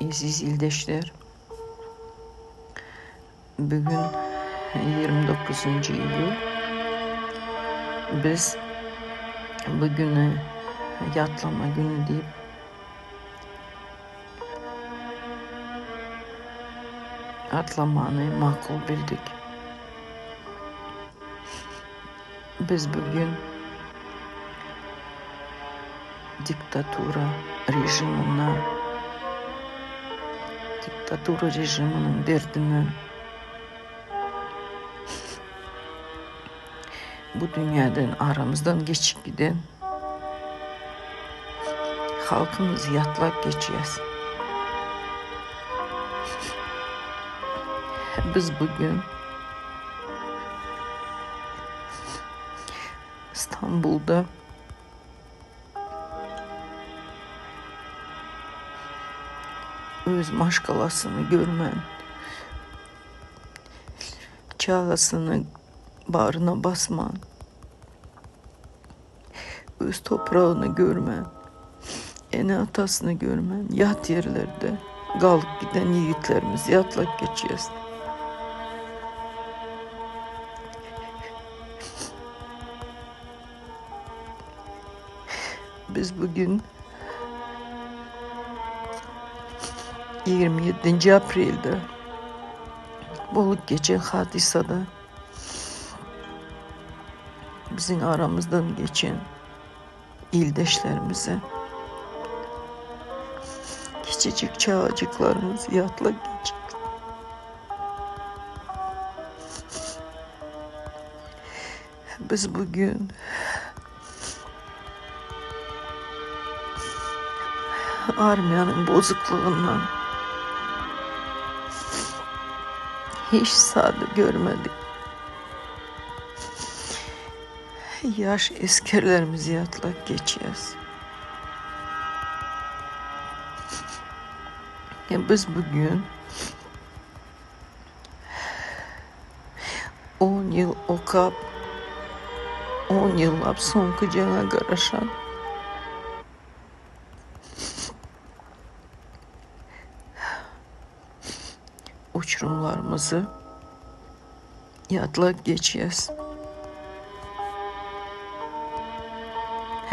Eziz ildeşler, bugün 29 iýul. Biz bu güni ýatlama güni diýip atlamany makul bildik. Biz bugün diktatura rejimine, diktatura rejiminiň derdinden bu dünýäden aramyzdan geçip giden halkymyzy ýatlap geçýäs. Biz bugün Stambulda öz maşgalasyny görmän, çagasyny bagryna basman, öz topragyny görmän, ene-atasyny görmän ýat ýerlerde galyp giden ýigitlerimizi ýatlap geçýäs. Biz bu gün 27 aprelde bolup geçen hadysada biziň aramyzdan geçen ildeşlerimizi kiçijik çagajyklarymyzy ýatlap geçdik. Biz bugün armiýanyň bozuklygyndan hiç zady görmedik. Ýaş esgerlerimizi ýatlap geçýäs. Biz bugün On ýyl okap, on ýyllap soňky jaňa garaşan. Uçurumlarymyzy ýatlap geçýäs.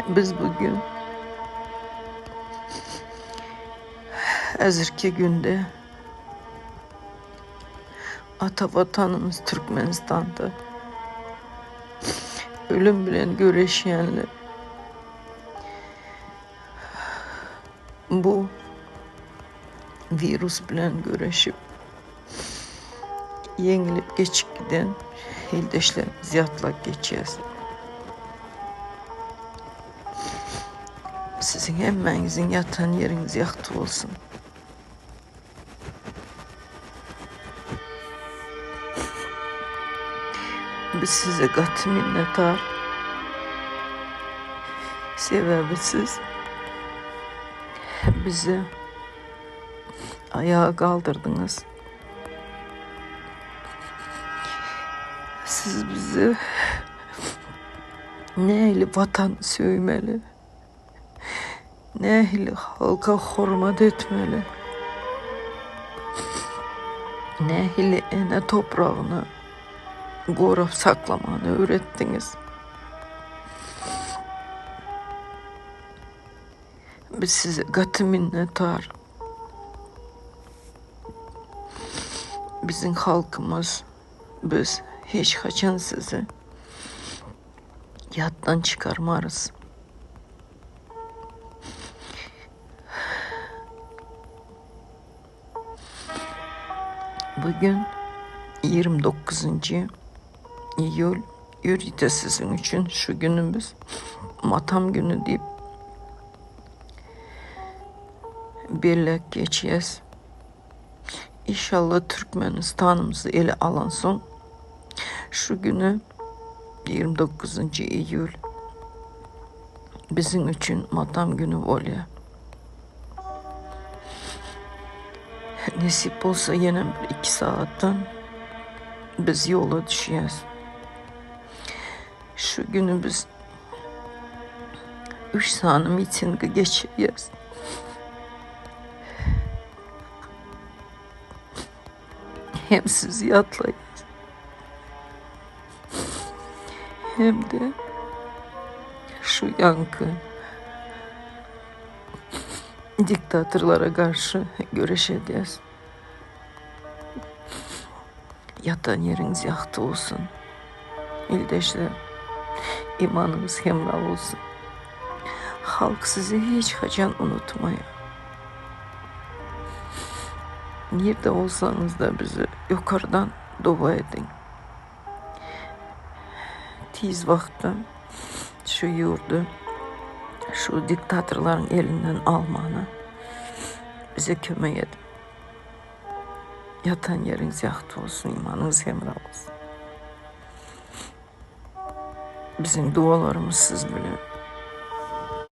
Biz bu gün häzirki günde Ata Watanymyz Türkmenistanda ölüm bilen göreşýänler bu wirus bilen göreşip ýeňilip geçip giden ildeşlerimizi ýatlap geçýäs. Siziň hemmäňiziň ýatan ýeriňiz ýagty bolsun. Biz size gaty minnetdar. Sebäbi siz bizi ayağa kaldırdyňyz. Siz bizi nähili watan söýmeli, Nähili halka hormat etmeli? Nähili ene topragyny gorap saklamany öwretdiňiz? Biz size gaty minnetdar. Biziň halkymyz biz hiç haçan sizi ýatdan çykarmarys. Bu gün 29 iýul ýörite siziň üçin şu günümiz matam güni diýip belläp geçýäs. Inşallah Türkmenistanymyzy ele alansoň şu günü 29 iýul biziň üçin matam güni bolýar. Nesip bolsa ýene bir 2 sagatdan biz ýola düşýäs. Şu günü biz 3 sany mitingi geçirýäs. Hem sizi ýatlaýas. Hem-de şu ýaňky diktatorlara garşy göreş edýäs. Ýatan ýeriňiz ýagty bolsun. Ildeşler, imanyňyz hemra bolsun. Halk sizi hiç haçan unutmaýar. Nirde bolsaňyz-da bizi ýokardan doga ediň. Tiz wagtda şu ýurdy şu diktatorlaryň elinden almana bize kömek ediň. Ýatan ýeriňiz ýagty bolsun, imanyňyz hemra bolsun. Biziň dualarymyz siz bilen.